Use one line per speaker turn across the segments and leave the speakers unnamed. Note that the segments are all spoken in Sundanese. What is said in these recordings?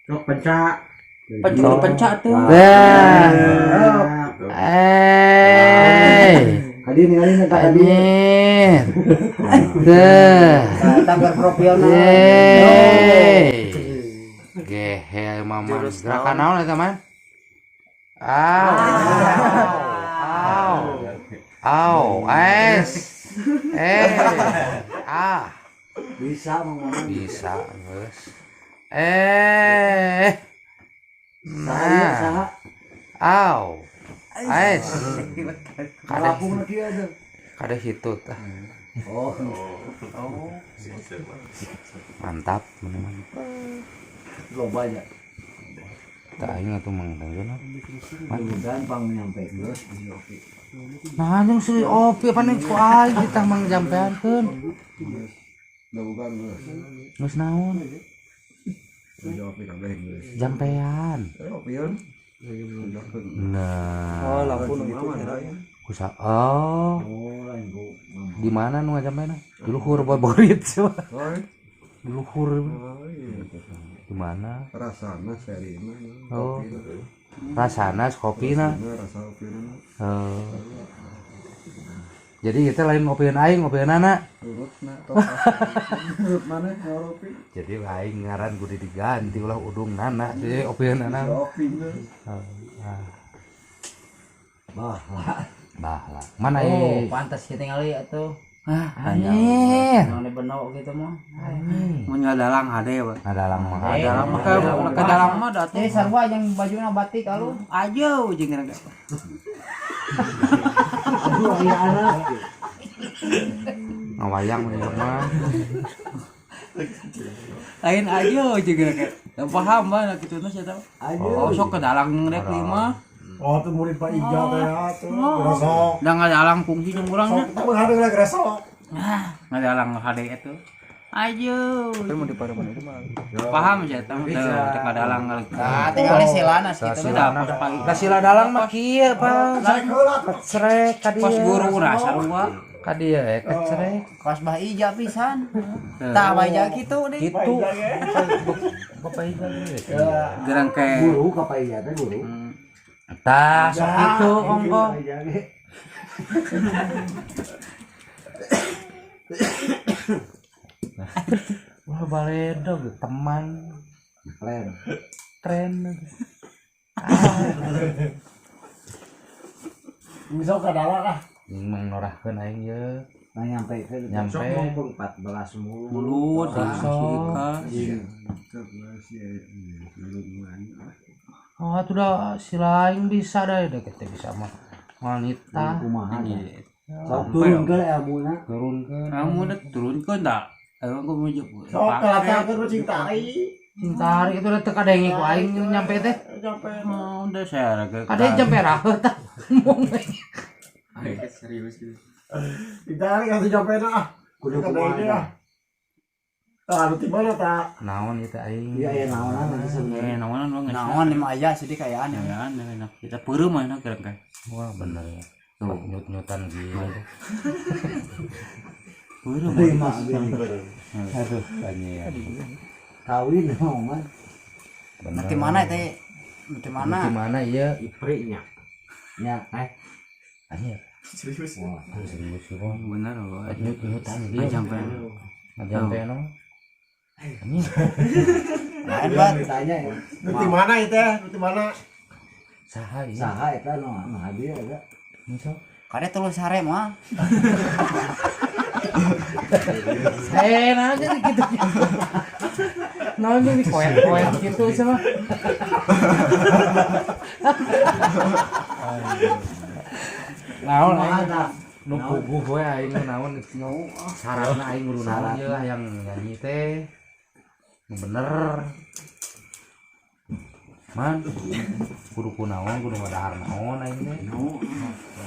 Sok pencak.
Pencak pencak tuh.
Eh.
Kadi ningali na kadi.
Anjir. Teh.
Tagar profilna.
Yeay. Gehe maman. Gerakan naon eta man? Au. Au. Au. Es. Eh. Ah.
Bisa Mang Maman.
Bisa geus. Eh.
Saha ieu
Nah.
saha?
Au. Es. Kade
Kalapung na kieu teh.
Kade hitut ah.
Oh.
Mantap teman-teman.
Loba nya.
Tah aing atuh mang tanggeuna.
Mudah-mudahan pang nyampe geus si Opi.
Nah, anjing si Opi apa nih ku aing kita mang jampeankeun.
Mudah-mudahan geus.
Geus naon?
Si Opi kabeh geus.
Jampean.
Opi yeun.
Nah.
Oh, lampu nu gitu.
Kusa oh.
Oh, lain ku.
Di mana nu ngajampeana? Di luhur Boborit coba. Di luhur. Di mana?
Rasana serina.
Oh. Rasana kopina.
Rasa kopina.
Oh. Jadi kita lain ngopiin aing, ngopiin anak.
Urutna tok. Urut mana ngopi?
Jadi aing ngaran kudu diganti ulah udung nana. Jadi opiin anak.
Kopi.
Ah,
Bah,
bah lah. Mana
Oh,
ieu?
pantas kita ngali atuh.
Ah, anjir.
Nang benok gitu mah.
Mun ngadalang hade we.
Ngadalang mah.
Ngadalang mah ka dalang mah da
Jadi sarua jeung bajuna batik alu.
Ayo jeung geura.
Aduh aya anak.
Ngawayang ieu mah.
Lain aja jeung geura. Da paham mah kitu na sia teh.
Ayo.
Oh, sok ke dalang rek lima.
Oh, tuh murid Pak Ija teh ya tuh. Gresok.
Da ngadalang fungsi jeung urang nya.
Sok teh hade lah gresok.
Ah, ngadalang hade itu. Ayo.
Tapi mau dipareman itu mah.
Paham sih eta mah teu teu ngadalang
Nah, tinggal silana segitu.
Sudah pas pagi.
Lah sila dalang mah kieu, Pak. Kecrek ka dieu.
Pas guru urang sarua.
Ka dieu kecrek.
Pas Bah Ija pisan. Tah Bah Ija kitu deh.
Gitu. Bapak Ija ge.
Gerang ke
Guru ka Pak Ija teh guru.
Tah sok kitu ongko.
Pak Ija ge.
Wah baledog teman
Keren.
tren.
Misal ka dalang ah.
Mang norahkeun aing ye.
Nah nyampe ke
Nyampe.
Sok mumpung 14 mulut.
mulut
Sok. Oh, atuh da si lain bisa da da kita bisa mah wanita
Kumaha nya. Sok turunkeun ilmuna.
turunkeun.
Kamu udah turunkeun da. Ayo aku mau jemput.
Sok kalatakeun ku cintari.
Cintari itu udah teu kadenge ku aing nyampe teh.
Nyampe.
Oh, udah saya raga.
Kade jampe raheut tah.
Serius gitu.
Cintari atuh nyampe na ah.
Kudu
Ka
kumaha.
dalang ah. Tah anu ti mana tah?
Naon ieu teh aing.
Iya aya naonan nanti sebenarnya.
Eh, naonan bang.
Naon lima aya sedih kayaan ya.
Ya, enak. Kita peureum mah enak gerang kan.
Wah bener ya. Nyut-nyutan gitu.
Peureum.
Lima.
Aduh, anjir.
Kawin emang mah.
Bener.
Nanti mana teh? Nanti mana?
Di mana iya?
Ipri nya. Nya.
Anjir.
Serius.
Wah.
Serius sih, Bang.
Bener loh.
Nyut-nyutan gitu.
Jampe.
Jampe no. Anjir.
Lain bat.
Ditanya ya.
Nu ti mana ieu teh? Nu ti mana?
Saha ieu?
Saha eta nu nu hadir eta.
Misal.
Kade tulus sare mah.
Eh, nah jadi gitu. Naon jeung dikoet-koet gitu sama. Naon aing nu puguh we aing naon syaratna aing kudu naon ieu lah yang nyanyi teh. Nu bener. Man, kudu kunaon kudu ngadahar naon aing teh.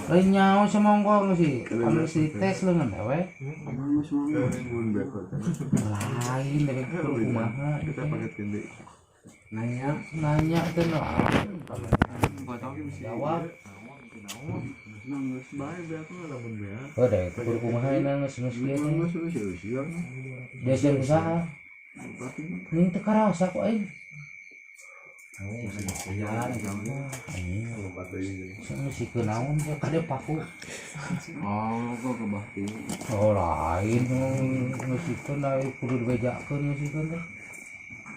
Lain nyaho sama ongko sih, anu si tes leungeun we. Lain deh kudu kumaha.
Kita pakai tindi.
Nanya
Nanya teh no. Jawab. Oh, deh kudu kumaha ini geus geus kieu teh. Dia sieun usaha. Ning teu karasa ku aing. Si naon ya kade paku.
Oh, kok kebakti.
Oh, lain ngeusikeun ai kudu dibejakeun ngeusikeun teh.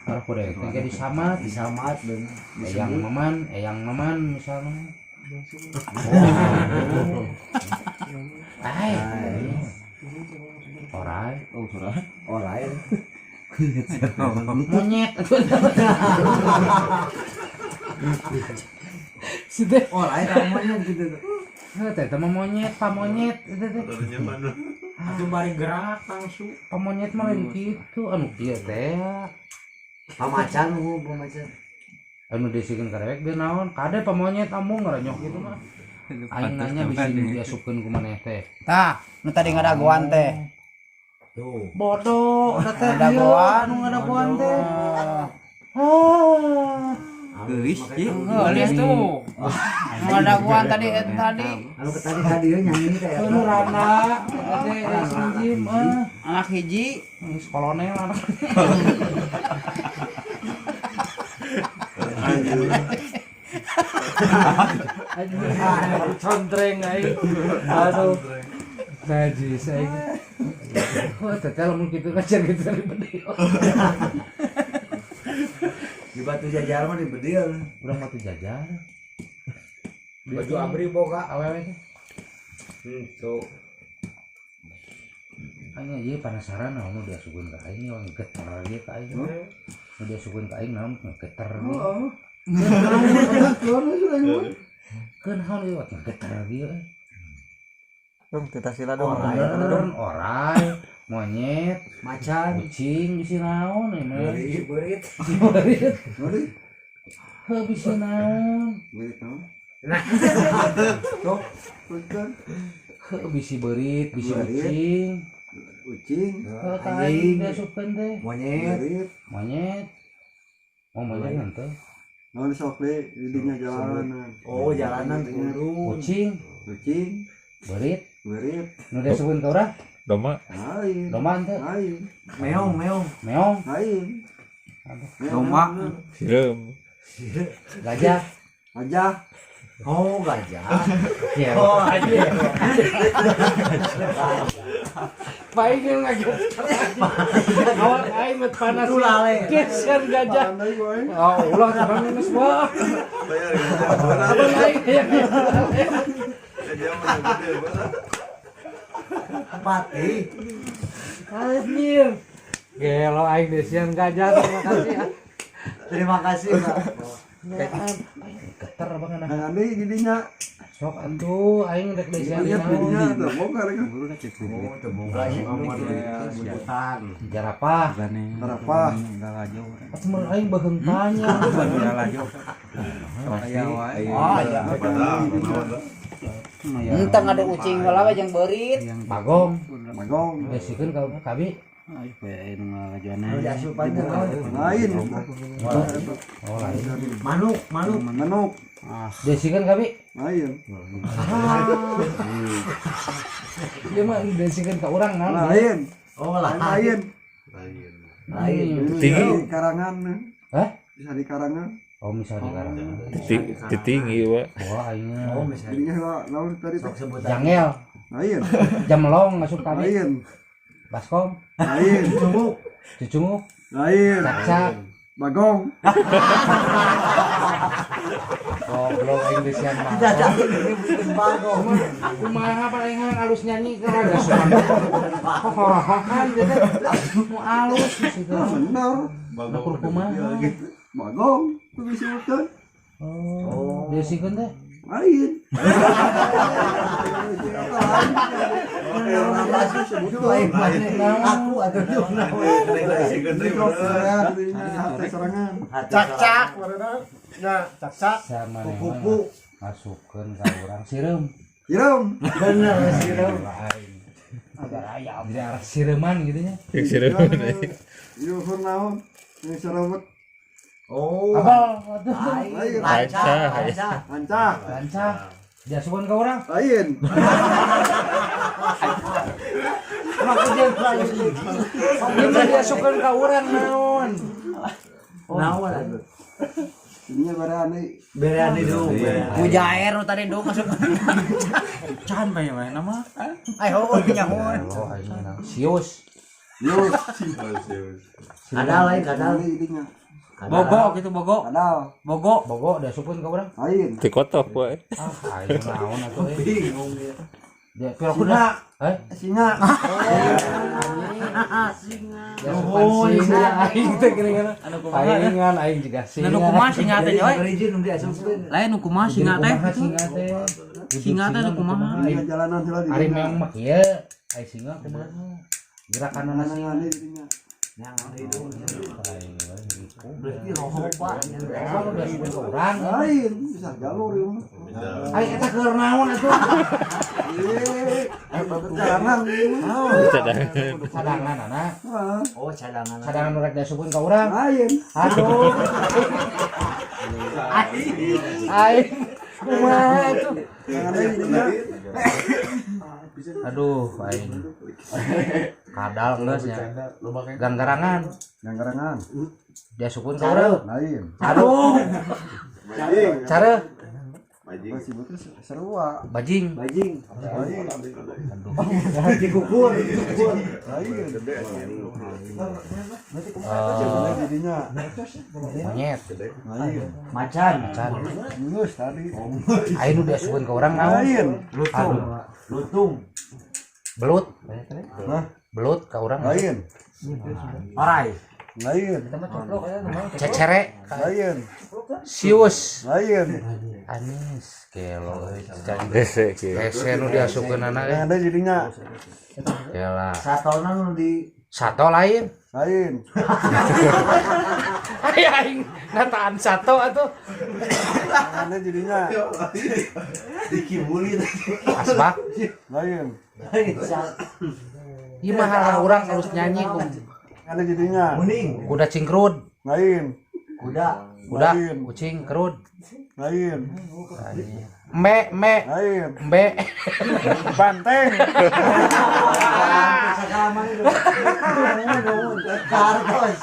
Arah kudu teh ge disamat,
Disamat bener.
Eyang maman misalnya. Oh. Ai. Orai,
Oh, surat.
Oh lain.
Monyet. Sudah.
Oh lain namanya gitu.
Heuh, teh mah monyet, pamonyet eta teh.
Atuh bari gerak langsung.
Pamonyet mah lain kitu, anu kieu teh.
Pamacan lu pamacan.
Anu disikeun ka rewek dia naon? Kade pamonyet amung ngaranyok gitu mah. Aing nanya bisi nu diasupkeun ku maneh teh.
Tah, nu tadi ngadagoan teh.
Tuh.
Bodoh, eta teh
Ngadagoan.
anu ngadagoan teh. Ah.
Geulis, Ci.
Geulis tuh. Ngadagoan tadi eta tadi.
Anu ke tadi tadi nyanyi teh.
Anu rana, eta teh sinjim ah.
Anak hiji
Geus kolonel anak. Contreng aing. Aduh. Najis aing. Oh, teteh lamun kitu kan jangan gitu bedil.
Di Batu Jajar mah di bedil.
Urang mah teu jajar.
Baju abri boga.
Awewe teh.
Tuh.
Aing ieu penasaran naon nu diasupkeun ka aing ieu geter ieu ka aing. Nu diasupkeun ka aing naon geter.
Heeh.
Keun haon ieu geter ieu.
Dong, tita sila dong.
Bener, orai, monyet,
Macan.
kucing bisi naon ieu mah.
Beurit, beurit.
Beurit.
Beurit.
Heuh bisi naon.
Beurit naon? Tuh, punten.
Heuh bisi beurit, bisi
Beurit.
kucing.
Ucing,
Heuh ka aing diasupkeun teh.
Monyet.
beurit.
Monyet. Oh, monyet henteu.
Naon sok deui di dinya jalanan.
Oh, jalanan turun.
Kucing,
Ucing,
beurit.
beurit.
Nu diasupkeun ka urang?
Domba.
Lain.
Domba henteu.
Lain.
Meong, meong.
Meong,
Lain.
Domba.
Sireum.
gajah.
Gajah.
Oh, gajah.
Ya.
Oh, anjir.
Paing yang ngaget. Awak aing met panas.
Itu lale.
Geser gajah.
Pandai gue.
Oh, ulah urang geus wah.
Bayar gajah.
Abang aing hayang
Gajah mah gede banget.
Pati.
Anjir. Gelo aing desian gajah terima kasih.
Terima kasih, Pak.
Geter banget nah.
Nah, deui di dinya.
Sok atuh aing rek desian
Iya, di dinya
naon.
teu boga rek.
Oh, teu boga sebutan.
Jarapah.
Berapa?
Atuh mun aing beuheung tanya.
Aya wae.
Oh, iya. Entah ada ucing heula we jeung beurit.
Bagong.
Bagong.
Desikeun ka kabi.
Ayo bae nu ngalajoana.
Anu diasupan teh naon?
Lain.
Oh, lain.
Manuk, manuk.
Manuk.
Desikeun kabi.
Lain.
Dia mah desikeun ka urang naon.
Lain.
Oh, lain.
Lain.
Lain.
Lain.
Tinggi.
Di karangan.
Hah?
Bisa di karangan.
Oh, misalnya di karangan.
Tinggi, Pak.
Wah, aing
Oh, misalnya.
Jadinya lah, naon tadi teh?
Sok sebutan.
Jangel,
Lain.
jamelong ngasup kami,
Lain.
baskom,
Lain.
Cunguk.
cucunguk,
Lain.
cakcak,
Bagong.
goblok aing desian mah.
Tidak, ini bagong.
Kumaha paling alus nyanyi ka raga sopan. Hohohan gitu. Mau alus gitu.
Bener.
Ukur kumaha.
Bagong. Tuh disebutkan.
Oh, desikeun teh.
Lain.
Lain mana? Aku atau
Hati serangan.
Cak-cak.
Nah, cak-cak.
Sama
Kupu.
masukkeun ka urang sireum.
Sireum.
Bener sireum.
Aing. Jadi arah sireman gitu nya.
Yang sireum.
Yuhur naon? Yang serewet.
Oh.
Abal, aduh.
Lain.
Lancah.
Lancah.
Lancah.
Lancah. Diasupkeun ka urang.
Lain.
Ieu mah diasupkeun ka urang naon?
Naon atuh?
Ininya barean deui.
Berean itu.
Mujair nu tadi dong masuk.
Can bae mah nama.
Ay heueuh nyahoan.
Oh, aing mah. Sius.
Yus.
Kadal lain kadal.
Deui dinya.
Bogo gitu bogo.
Kadal.
Bogo.
Bogo diasupkeun ka urang.
Lain.
Dikotok wae.
Ah, aing naon atuh euy.
Bingung dia.
Dia pira kuda. Eh?
Singa.
Diasupan singa aing teh geuningan.
Anu kumaha?
Palingan aing juga singa.
Nu kumaha singa teh coy?
Berizin nu diasupkeun.
Lain nu kumaha singa teh
Kumaha
gitu.
singa teh?
Singa teh nu kumaha?
Dinya jalanan heula di
Ari
dinya.
memang mah kieu, ai singa kumaha? Gerakanna singa.
Nangan deui dinya.
Nyangan hidung.
Aing we gitu.
Berarti rohoba.
Emang nu diasupkeun ka urang.
Lain bisa jalur ieu mah.
Aing eta keur naon atuh?
Cadangan ieu mah.
Cadangan.
Cadangan anak.
Heeh.
Oh, cadangan.
Cadangan nu rek diasupkeun ka urang.
Lain.
Aduh. Aing kumaha atuh?
Nangan deui dinya.
Aduh, aing. Kadal geus nya. Ganggarangan
Ganggarangan.
diasupkeun ka urang.
Lain.
Aduh.
Majing.
Cara
Majing.
Masih butuh serua.
bajing.
Bajing.
Lain.
Dikukur, dikukur.
Lain.
Gede anjing.
Eh,
Didinya.
monyet.
Lain.
Macan.
Macan.
Geus tadi.
Aing nu diasupkeun ka urang naon?
Lain.
Lutung. Lutung.
Belut.
Hah?
Belut ka urang.
Lain.
Orai.
Lain.
Cecere.
Lain.
Sius.
Lain.
Anis gelo euy.
Hese kieu.
Hese nu diasupkeun anak
Yang ada jadinya.
Gela.
Satona nu di
Sato lain.
Lain.
Ai aing nataan sato atuh.
Yang ada jadinya.
Dikibuli tadi.
Asbak.
Lain.
Ieu mah hal urang harus nyanyi ku
Yang ada jadinya.
Muning.
kuda cingkrud.
Lain.
Kuda.
Kuda
Lain.
kucing kerud.
Lain.
Embe embe
Lain.
embe.
Banteng.
Sakama itu. Kartos.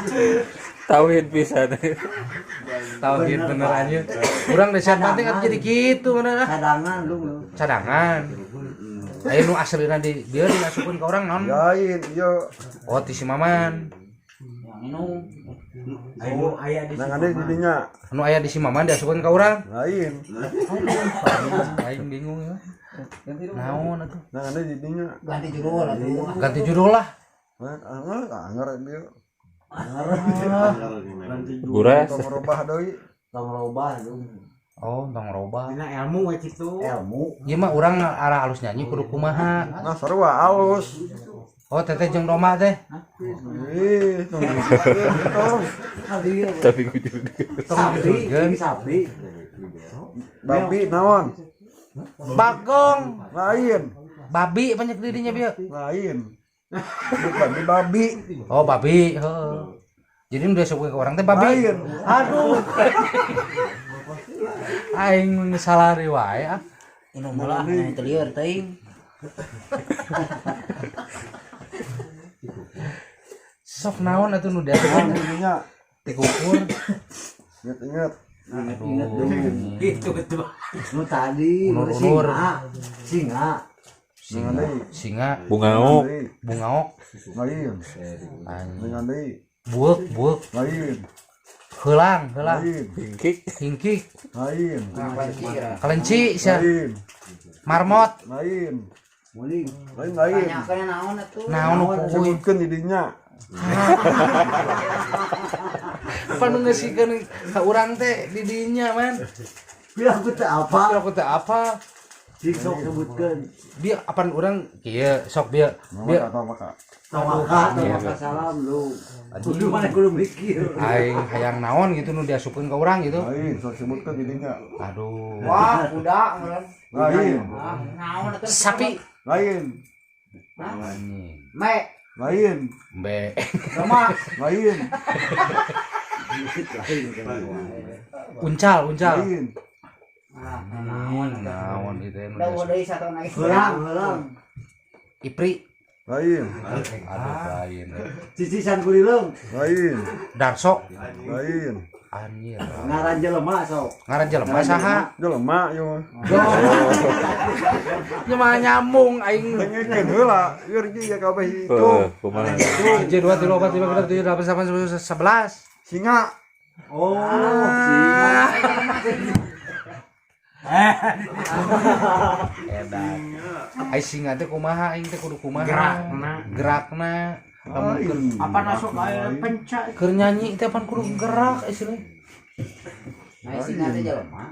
Tauhid pisan.
Tauhid bener anjir. Urang desa penting atuh jadi kitu bener ah.
Cadangan lu.
Cadangan. Aya nu aslina di bieu diasupkeun ka urang naon?
Lain. Iya.
Oh ti si Maman.
Yang minum.
Ayo aya di
Yang ada jadinya.
Nu aya di si Maman diasupkeun ka urang.
Lain.
Aing bingung ya. Naon atuh?
Yang ada jadinya.
Ganti judul atuh.
Ganti judul lah.
Anger, anger dia.
Guras.
Tong robah deui.
Tong robah lu.
Oh, tong robah.
Dina ilmu we kitu.
Ilmu.
Ieu mah urang arah alus nyanyi kudu kumaha.
Nah, sarua alus.
Oh, teteh jeung domba teh.
Ih, tong tong.
Tapi kudu
Sapi, sapi.
Babi naon?
Bagong,
Lain.
babi banyak dirinya bieu.
Lain. Bukan di babi.
Oh, babi, heeh. Jadi nu diasupkeun ka urang teh babi.
Lain.
Aduh. Aing salah wae ah.
Inum lah, nah, teu lieur teuing.
Sok naon atuh nu diasupkeun
Jadinya
dikukur.
ingat ingat.
Ingat dong.
Gitu gitu.
Nu tadi nu
Unur-unur.
singa. Singa.
Singa, singa,
Bungaok.
bungaok,
Lain.
anjing.
Dengan deui.
Bueuk, bueuk,
Lain.
heulang, heulang,
Lain.
Hingkik.
hingkik,
Lain.
kelenci sia,
Lain.
marmot,
Lain.
Muling.
Lain lain.
Tanyakeun naon atuh.
naon nu puguh.
Sebutkeun jadinya.
Apa nu ngeusikeun ka urang teh di dinya man.
Bilang aku teh apa?
Aku teh apa?
Cing sok sebutkeun.
Dia apaan urang kieu sok bieu. Bieu
Maka maka.
Tawaka, tawaka salam lu. Kudu mana kudu mikir.
aing hayang naon gitu nu diasupkeun ka urang gitu.
Lain sok sebutkeun jadinya.
Aduh.
Wah, kuda meureun.
Lain.
Ah, naon atuh?
Sapi.
Lain.
Anjing.
Me,
Lain.
Embe.
domba.
Lain.
Uncal, uncal.
Lain.
Ah, naon atuh.
Naon gitu ya nu
Udah
diasup.
deui satu lagi.
Helang, helang.
Ipri.
Lain.
Aduh lain.
Cicisan kulileung.
Lain.
Darso.
Lain.
Anjir.
Ngaran jelema sok.
Ngaran jelema saha?
Jelema ieu mah.
Nya mah nyambung aing.
Dengekeun heula, ieu ya kabeh itu.
Kumaha?
1 2 3 4 5 6 7 8 9 10 11.
Singa.
Oh, singa.
Edan. Ai singa teh kumaha aing teh kudu kumaha? Gerakna. Gerakna. Lamun keur
Apa masuk aya pencak.
keur nyanyi teh pan kudu gerak istilahnya.
Nah, singa teh jelema.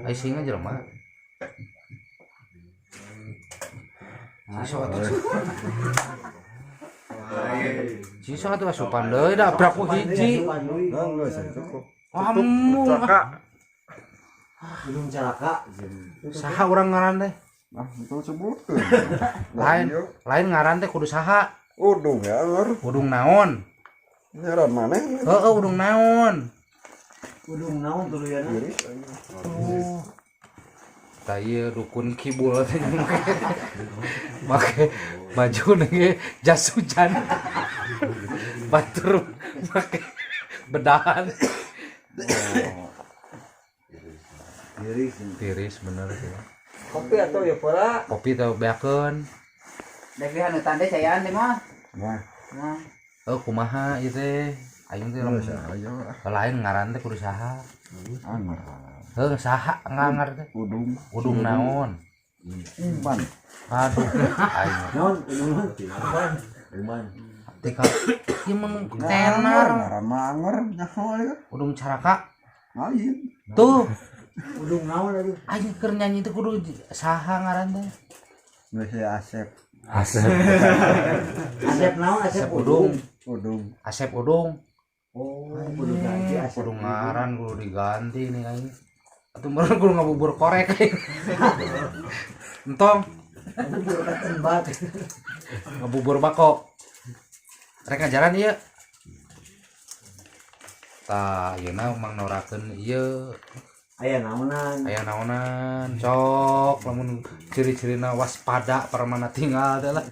Ai singa jelema. Siswa atuh. Siswa atuh asupan deui da braku hiji.
Nah, geus cukup.
Amung.
Caka.
Gunung Caraka.
Saha urang ngaran teh?
Nah, itu sebutkeun.
Lain lain ngaran teh kudu saha?
Udung ya, lur.
Udung naon?
Nyaran maneh.
Heeh, udung naon?
Gunung naon tuluyana?
Iris.
Oh. Tah ieu dukun kibul teh make baju nge jas hujan. Batur make bedahan.
Iris.
Tiris bener sih.
Kopi atau ya pola?
Kopi teh beakeun.
Dek hanutan teh cayaan teh mah.
Nah,
Nah,
Oh, kumaha ieu teh? Aing teh lamun
ayo
lain ngaran teh kudu saha?
anger.
Heuh, saha ngangar teh?
Udung.
Udung naon?
Iman.
Aduh, aing
Naon? Gunung naon? Iman.
tika ieu mah tenar.
Ngaran mah anger nyaho ya.
Udung caraka.
Lain.
Tuh,
Gunung naon aduh.
aing keur nyanyi teh kudu saha ngaran teh?
Geus ya Asep.
Asep.
Asep naon? Asep
Asep Udung.
Udung.
Asep Udung.
Oh, kudu ganti Asep.
Kudu ngaran kudu diganti nih aing. Atuh meureun kudu ngabubur korek aing. Entong
Bubur kacang bat.
ngabubur bako. Rek ngajaran ieu. Tah, ayeuna mang norakeun ieu
Aya naonan.
aya naonan cok lamun ciri-cirina waspada permana tinggal teh lah.